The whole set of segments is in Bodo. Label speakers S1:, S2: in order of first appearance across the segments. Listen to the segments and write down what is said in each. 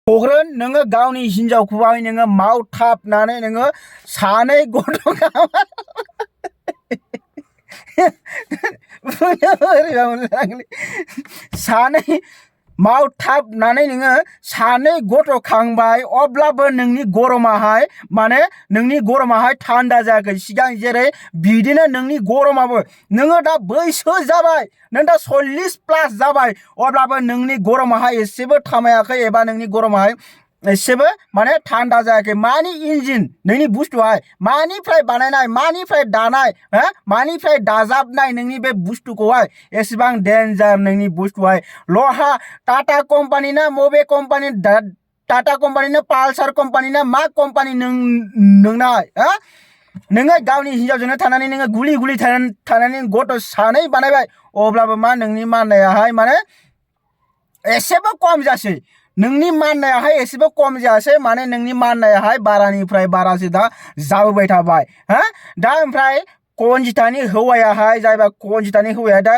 S1: थग्रोन नोङो गावनि हिनजावखौहाय नोङो मावथाबनानै नोङो सानै गथ' सानै मावथाबनानै नोङो सानै गथ' खांबाय अब्लाबो नोंनि गरमाहाय माने नोंनि गरमाहाय थान्दा जायाखै सिगां जेरै बिदिनो नोंनि गरमाबो नोङो दा बैसो जाबाय नों दा 40+ जाबाय अब्लाबो नोंनि गरमाहाय एसेबो थामायाखै एबा नोंनि गरमाहाय एसेबो माने थान्दा जायाखै मानि इन्जिन नोंनि बुस्थुहाय मानिफ्राय बानायनाय मानिफ्राय दानाय मानिफ्राय दाजाबनाय नोंनि बे बुस्थुखौहाय एसेबां डेन्जार नोंनि बुस्थुहाय लहा टाटा कम्पानी ना मबे कम्पानी टाटा कम्पानी ना पालसार कम्पानी ना मा कम्पानी नोंनाय नोङो गावनि हिनजावजोंनो थानानै नोङो गुलि गुलि थानानै गथ' सानै बानायबाय अब्लाबो मा नोंनि माननायाहाय माने एसेबो खम जासै नोंनि माननायाहाय एसेबो खम जायासै माने नोंनि माननायाहाय बारानिफ्राय बारासो दा जाबोबाय थाबाय दा ओमफ्राय कनजितानि हौवायाहाय जायबा कनजितानि हौवाया दा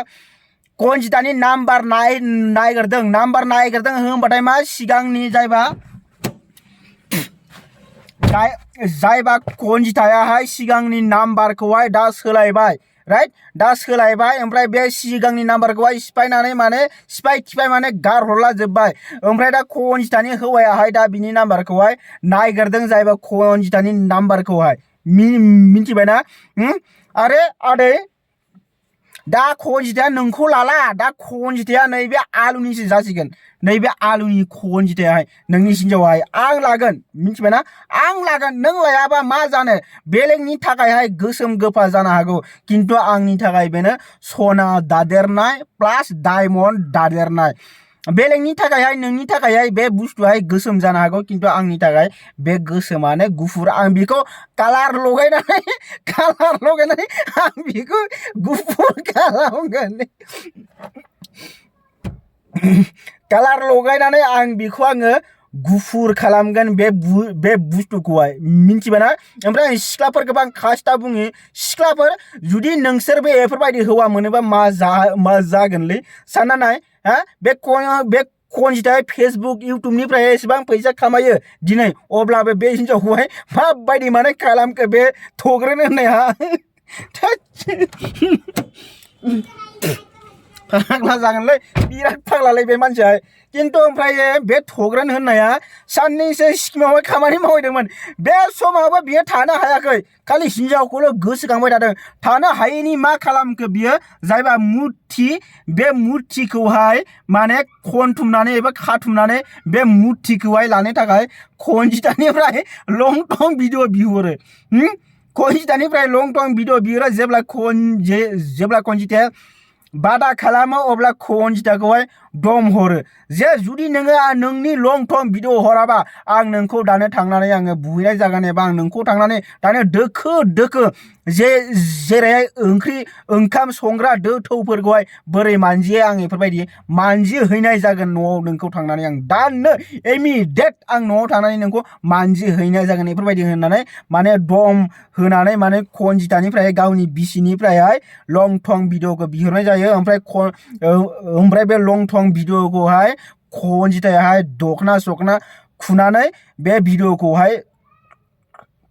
S1: कनजितानि नाम्बार नायगिरदों होनबाथाय मा सिगांनि जायबा कनजितायाहाय सिगांनि नाम्बारखौहाय दा सोलायबाय राइट दा सोलायबाय ओमफ्राय बे सिगांनि नाम्बारखौहाय सिफायनानै माने सिफाय माने गारहरला जोब्बाय ओमफ्राय दा कनजितानि हौवायाहाय दा बिनि नाम्बारखौहाय नायगिरदों जायबा कनजितानि नाम्बारखौहाय मिन्थिबायना आरे आदै दा कनजिताया नोंखौ लाला दा कनजिताया नैबे आलुनिसो जासिगोन नैबे आलुनि कनजितायाहाय नोंनि हिनजावाहाय आं लागोन मिन्थिबायना आं लागोन नों लायाबा मा जानो बेलेगनि थाखायहाय गोसोम गोफा जानो हागौ खिन्थु आंनि थाखाय बेनो सना दादेरनाय प्लास डायमन्ड दादेरनाय बेलेगनि थाखायहाय नोंनि थाखायहाय बे बुस्थुआहाय गोसोम जानो हागौ खिन्थु आंनि थाखाय बे गोसोमानो गुफुर आं बेखौ कालार लगायनानै आं बेखौ गुफुर खालामगोन कालार लगायनानै आं बेखौ आङो गुफुर खालामगोन बे बुस्थुखौहाय मिन्थिबायना ओमफ्राय आं सिख्लाफोरखौबो आं खास्टा बुङो सिख्लाफोर जुदि नोंसोरबो बेफोरबायदि हौवा मोनोबा मा जागोनलै सानना नाय बे कनजिताया फेसबुक इउटुबनिफ्राय एसेबां फैसा खामायो दिनै अब्लाबो बे हिनजावखौहाय माबायदि माने खालामखो बे थग्रोन होननाया फाग्ला जागोनलै बिराद फाग्लालै बे मानसिया खिन्थु ओमफ्राय बे थग्रोन होननाया साननैसो सिक्किमावहाय खामानि मावहैदोंमोन बे समावबो बियो थानो हायाखै खालि हिनजावखौल' गोसोखांबाय थानो हायैनि मा खालामखो बियो जायबा मुर्थि बे मुर्थिखौहाय माने खनथुमनानै एबा खाथुमनानै बे मुर्थिखौहाय लानो थाखाय कनजितानिफ्राय लंथं भिडिअ बिहरो कनजितानिफ्राय लंथं भिडिअ बिहरो जेब्ला कनजिताया बादा खालामो अब्ला कनजिताखौहाय दम हरो जे जुदि नोङो नोंनि लंथं भिडिअ हराबा आं नोंखौ दानो थांनानै आङो बुहैनाय जागोन एबा आं नोंखौ थांनानै दानो दोखो जेरैहाय ओंखाम संग्रा दो थौफोरखौहाय बोरै मानजियो आं बेफोरबायदि मानजिहैनाय जागोन न'आव नोंखौ थांनानै आं दानो इमिडियेट आं न'आव थांनानै नोंखौ मानजिहैनाय जागोन बेफोरबायदि होननानै माने दम होनानै माने कनजितानिफ्राय गावनि बिसिनिफ्रायहाय लंथं भिडिअखौ बिहरनाय जायो ओमफ्राय बे लंथं भिडिअखौहाय कनजितायाहाय दखना सखना खुनानै बे भिडिअखौहाय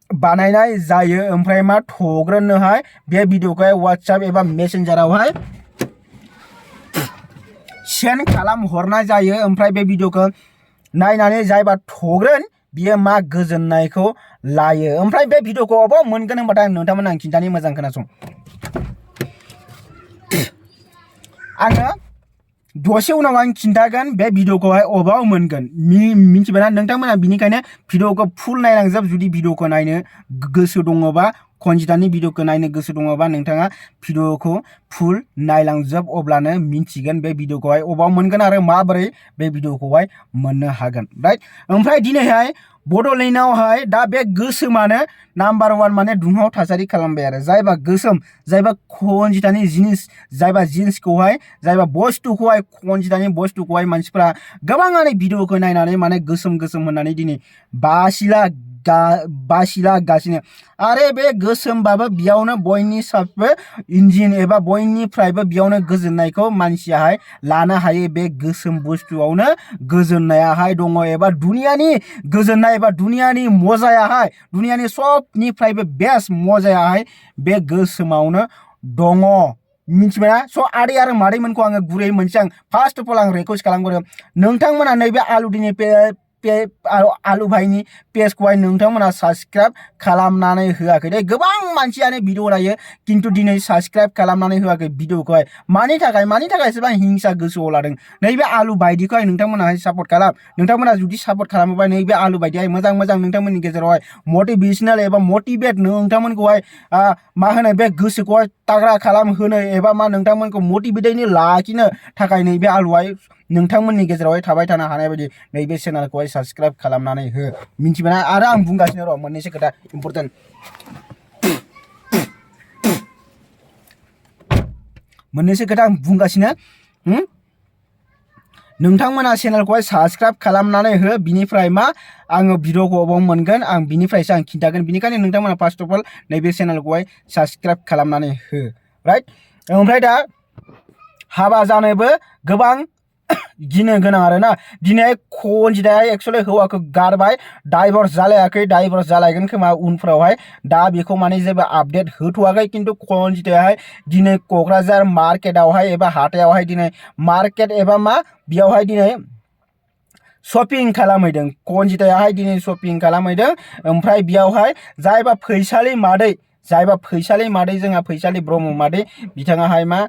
S1: बानायनाय जायो ओमफ्राय मा थग्रोननोहाय बे भिडिअखौहाय वाट्सएप एबा मेसेन्जारावहाय सेन्ड खालाम हरनाय जायो ओमफ्राय बे भिडिअखौ नायनानै जायबा थग्रोन बियो मा गोजोननायखौ लायो ओमफ्राय बे भिडिअखौ अबाव मोनगोन होनबाथाय नोंथांमोन आं खिन्थानि मोजां खोनासं आङो दसे उनाव आं खिन्थागोन बे भिडिअखौहाय अबाव मोनगोन मिन्थिबायना नोंथांमोना बिनिखायनो भिडिअखौ फुल नायलांजोब जुदि भिडिअखौ नायनो गोसो दङबा कनजितानि भिडिअखौ नायनो गोसो दङबा नोंथाङा भिडिअखौ फुल नायलांजोब अब्लानो मिन्थिगोन बे भिडिअखौहाय अबाव मोनगोन आरो माबोरै बे भिडिअखौहाय मोननो हागोन राइट ओमफ्राय दिनैहाय बड'लेण्डआवहाय दा बे गोसोमानो नाम्बार 1 माने दुंहाव थासारि खालामबाय आरो जायबा गोसोम जायबा कनजितानि जायबा जिन्सखौहाय जायबा बुस्थुखौहाय कनजितानि बुस्थुखौहाय मानसिफ्रा गोबाङानो भिडिअखौ नायनानै माने गोसोम होननानै दिनै बासिला बासिलागासिनो आरो बे गोसोमबाबो बेयावनो बयनिसाबो इन्जिन एबा बयनिफ्रायबो बेयावनो गोजोननायखौ मानसियाहाय लानो हायो बे गोसोम बुस्थुआवनो गोजोननायाहाय दङ एबा दुनियानि गोजोननाय एबा दुनियानि मजायाहाय दुनियानि सबनिफ्रायबो बेस्ट मजायाहाय बे गोसोमावनो दङ मिथिबायना स' आदै आरो मादैमोनखौ आङो गुरै मोनसे आं फार्स्ट अफ अल आं रिकुवेस्ट खालामगोन नोंथांमोना नैबे आलुदिनि आलु भाइनि पेजखौहाय नोंथांमोना साबसक्राइब खालामनानै होआखै दे गोबां मानसियानो भिडिअ नायो खिन्थु दिनै साबसक्राइब खालामनानै होआखै भिडिअखौहाय मानि थाखाय एसेबां हिंसा गोसोआव लादों नैबे आलु बायदिखौहाय नोंथांमोनाहाय सापर्ट खालाम नोंथांमोना जुदि सापर्ट खालामोबा नैबे आलु बायदिहाय मोजां नोंथांमोननि गेजेरावहाय मटिभेशनेल एबा मटिभेट नोंथांमोनखौहाय मा होनो बे गोसोखौहाय ताग्रा खालामहोनो एबा मा नोंथांमोनखौ मटिभेटैनो लाखिनो थाखाय नैबे आलुहाय नोंथांमोननि गेजेरावहाय थाबाय थानो हानाय बायदि नैबे चेनेलखौहाय साबसक्राइब खालामनानै हो मिथिबायना आरो आं बुंगासिनो र' मोननैसो खोथा इम्पर्टेन्ट मोननैसो खोथा आं बुंगासिनो नोंथांमोना चेनेलखौहाय साबसक्राइब खालामनानै हो बिनिफ्राय मा आङो भिडिअखौ अबाव मोनगोन आं बिनिफ्रायसो आं खिन्थागोन बिनिखायनो नोंथांमोना फार्स्ट अफ अल नैबे चेनेलखौहाय साबसक्राइब खालामनानै हो राइट ओमफ्राय दा हाबा जानोबो गोबां गिनो गोनां आरोना दिनै खनजिताया एक्चुअली हौवाखौ गारबाय डाइभर्स जालायगोन खोमा उनफ्रावहाय दा बेखौ माने जेबो आपडेट होथ'वाखै खिन्थु खनजितायाहाय दिनै क'क्राझार मार्केटावहाय एबा हाथायावहाय दिनै मार्केट एबा मा बेयावहाय दिनै शपिं खालामहैदों खनजितायाहाय दिनै शपिं खालामहैदों ओमफ्राय बेयावहाय जायबा फैसालि मादै जोंहा फैसालि ब्रह्म मादै बिथाङाहाय मा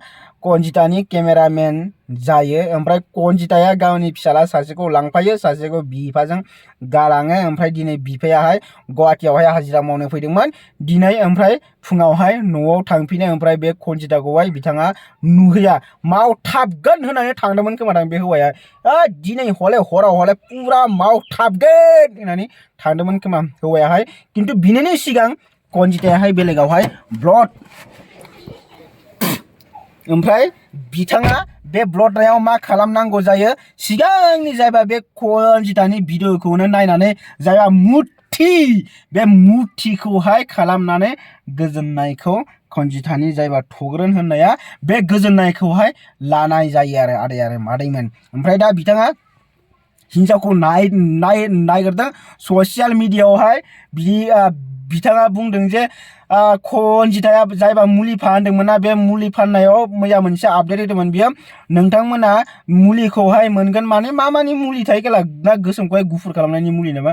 S1: खनजितानि केमेरामेन जायो ओमफ्राय खनजिताया गावनि फिसाला सासेखौ लांफायो सासेखौ बिफाजों गालाङो ओमफ्राय दिनै बिफायाहाय गुवाहाटीयावहाय हाजिरा मावनो फैदोंमोन दिनै ओमफ्राय फुङावहाय न'आव थांफिनो ओमफ्राय बे खनजिताखौहाय बिथाङा नुहैया मावथाबगोन होननानै थांदोंमोन खोमादां बे हौवाया दिनै हराव पुरा मावथाबगोन होननानै थांदोंमोन खोमा हौवायाहाय खिन्थु बिनिनो सिगां खनजितायाहाय बेलेगावहाय ब्लड ओमफ्राय बिथाङा बे ब्लडनायाव मा खालामनांगौ जायो सिगांनि जायबा बे खनजितानि भिडिअखौनो नायनानै जायबा बे मुथिखौहाय खालामनानै गोजोननायखौ खनजितानि जायबा थग्रोन होननाया बे गोजोननायखौहाय लानाय जायो आरो आदै आरो मादैमोन ओमफ्राय दा बिथाङा हिन्जावखौ नायगिरदों ससियेल मिडियायावहाय बिथाङा बुंदों जे खनजिताया जायबा मुलि फानदोंमोन ना बे मुलि फाननायाव मैया मोनसे आपडेट होदोंमोन बियो नोंथांमोना मुलिखौहाय मोनगोन माने मानि मुलि थायो गेला ना गोसोमखौहाय गुफुर खालामनायनि मुलि नामा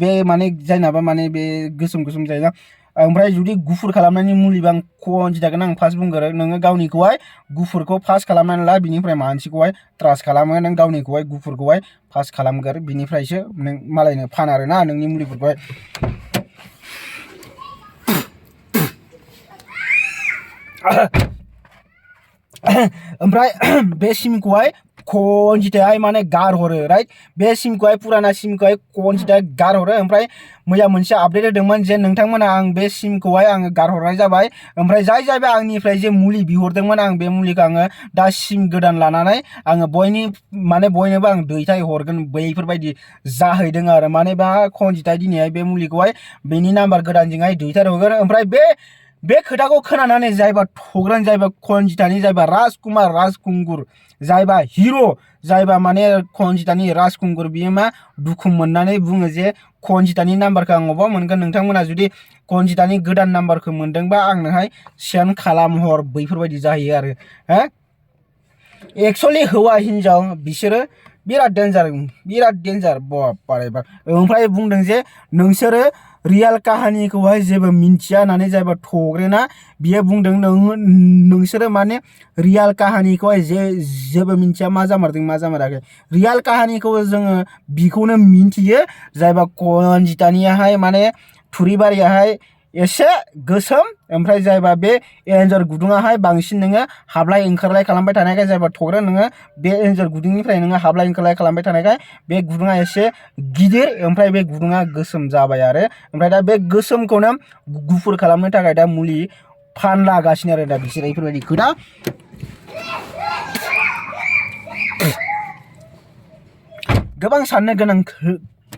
S1: बे माने जायनाबा माने बे गोसोम जायोना ओमफ्राय जुदि गुफुर खालामनायनि मुलिबा आं खनजिताखौनो आं फार्स्ट बुंगोरो नोङो गावनिखौहाय गुफुरखौ फार्स्ट खालामनानै ला बिनिफ्राय मानसिखौहाय ट्रास्ट खालामो नों गावनिखौहाय गुफुरखौहाय फार्स्ट खालामगोर बिनिफ्रायसो नों मालायनो फान आरोना नोंनि मुलिफोरखौहाय ओमफ्राय बे सिमखौहाय खनजितायाहाय माने गारहरो राइट बे सिमखौहाय पुराना सिमखौहाय खनजिताया गारहरो ओमफ्राय मैया मोनसे आपडेट होदोंमोन जे नोंथांमोना आं बे सिमखौहाय आङो गारहरनाय जाबाय ओमफ्राय जायबा आंनिफ्राय जे मुलि बिहरदोंमोन आं बे मुलिखौ आङो दा सिम गोदान लानानै आङो बयनोबो आं दैथाय हरगोन बैफोरबायदि जाहैदों आरो माने बा खनजिताया दिनैहाय बे मुलिखौहाय बेनि नाम्बार गोदानजोंहाय दैथाय हरगोन ओमफ्राय बे खोथाखौ खोनानानै जायबा थग्रोन जायबा खनजितानि जायबा राजकुंगुर जायबा हिरो जायबा माने खनजितानि राजकुंगुर बियो मा दुखु मोननानै बुङो जे खनजितानि नाम्बारखौ आं अबाव मोनगोन नोंथांमोना जुदि खनजितानि गोदान नाम्बारखौ मोनदोंबा आंनोहाय सेन्ड खालामहर बैफोरबायदि जाहैयो आरो एक्चुअलि हौवा हिन्जाव बिसोरो बिराद डेन्जार बाप ओमफ्राय बुंदों जे नोंसोरो रियेल काहानिखौहाय जेबो मिन्थिया होननानै जायबा थग्रोना बियो बुंदों नोंसोरो माने रियेल काहानिखौहाय जेबो मिन्थिया मा जामाराखै रियेल काहानिखौ जोङो बिखौनो मिन्थियो जायबा खनजितानियाहाय माने थुरिबारियाहाय एसे गोसोम ओमफ्राय जायबा बे एन्जर गुदुङाहाय बांसिन नोङो हाबलाय ओंखारलाय खालामबाय थानायखाय जायबा थग्रोन नोङो बे एन्जर गुदुंनिफ्राय नोङो हाबलाय ओंखारलाय खालामबाय थानायखाय बे गुदुङा एसे गिदिर ओमफ्राय बे गुदुङा गोसोम जाबाय आरो ओमफ्राय दा बे गोसोमखौनो गुफुर खालामनो थाखाय दा मुलि फानलागासिनो आरो दा बिसोर बेफोरबायदि खोथा गोबां साननो गोनां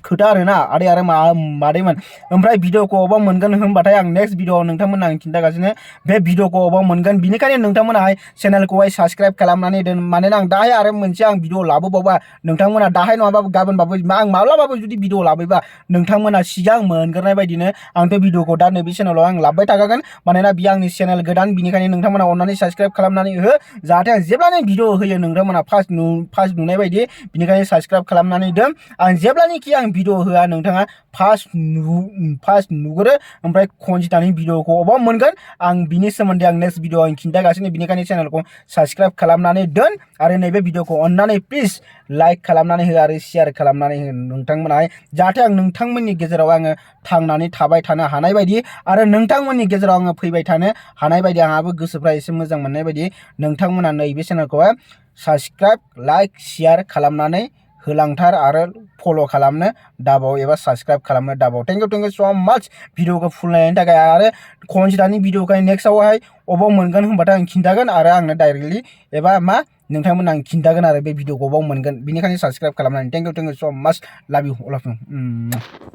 S1: खोथा आरोना आदै आरो मादैमोन ओमफ्राय भिडिअखौ अबाव मोनगोन होनबाथाय आं नेक्स्ट भिडिअआव नोंथांमोननो आं खिन्थागासिनो बे भिडिअखौ अबाव मोनगोन बिनिखायनो नोंथांमोनाहाय चेनेलखौहाय साबस्क्राइब खालामनानै दोन मानोना आं दाहाय आरो मोनसे आं भिडिअ लाबोबावबा नोंथांमोना दाहाय नङाबाबो गाबोनबाबो आं माब्लाबाबो जुदि भिडिअ लाबोबा नोंथांमोना सिगां मोनग्रोनाय बायदिनो आंथ' भिडिअखौ दा नैबे चेनेलाव आं लाबोबाय थाखागोन मानोना बियो आंनि चेनेल गोदान बिनिखायनो नोंथांमोना अननानै साबस्क्राइब खालामनानै हो जाहाथे आं जेब्लानो भिडिअ होयो नोंथांमोना फार्स्ट नुनाय बायदि बिनिखायनो साबस्क्राइब खालामनानै दोन आं जेब्लानोखि आं भिडिअ होआ नोंथाङा फार्स्ट नुगोरो ओमफ्राय खनजितानि भिडिअखौ अबाव मोनगोन आं बिनि सोमोन्दै आं नेक्स्ट भिडिअ आं खिन्थागासिनो बिनिखायनो चेनेलखौ साबस्क्राइब खालामनानै दोन आरो नैबे भिडिअखौ अननानै प्लिज लाइक खालामनानै हो आरो शेयार खालामनानै हो नोंथांमोनाहाय जाहाथे आं नोंथांमोननि गेजेराव आङो थांनानै थाबाय थानो हानाय बायदि आरो नोंथांमोननि गेजेराव आङो फैबाय थानो हानाय बायदि आंहाबो गोसोफ्रा एसे मोजां मोननाय बायदि नोंथांमोना नैबे चेनेलखौहाय साबस्क्राइब लाइक शेयार खालामनानै होलांथार आरो फल' खालामनो दाबाव एबा साबस्क्राइब खालामनो दाबाव थेंक इउ सो माच भिडिअखौ फुल नायनायनि थाखाय आरो खनजितानि भिडिअखौ नेक्स्टआवहाय अबाव मोनगोन होनबाथाय आं खिन्थागोन आरो आंनो डाइरेक्टलि एबा नोंथांमोन आं खिन्थागोन आरो बे भिडिअखौ अबाव मोनगोन बिनिखायनो साबस्क्राइब खालामनानै थेंक इउ सो माच लाभ इउ अल अफ इउ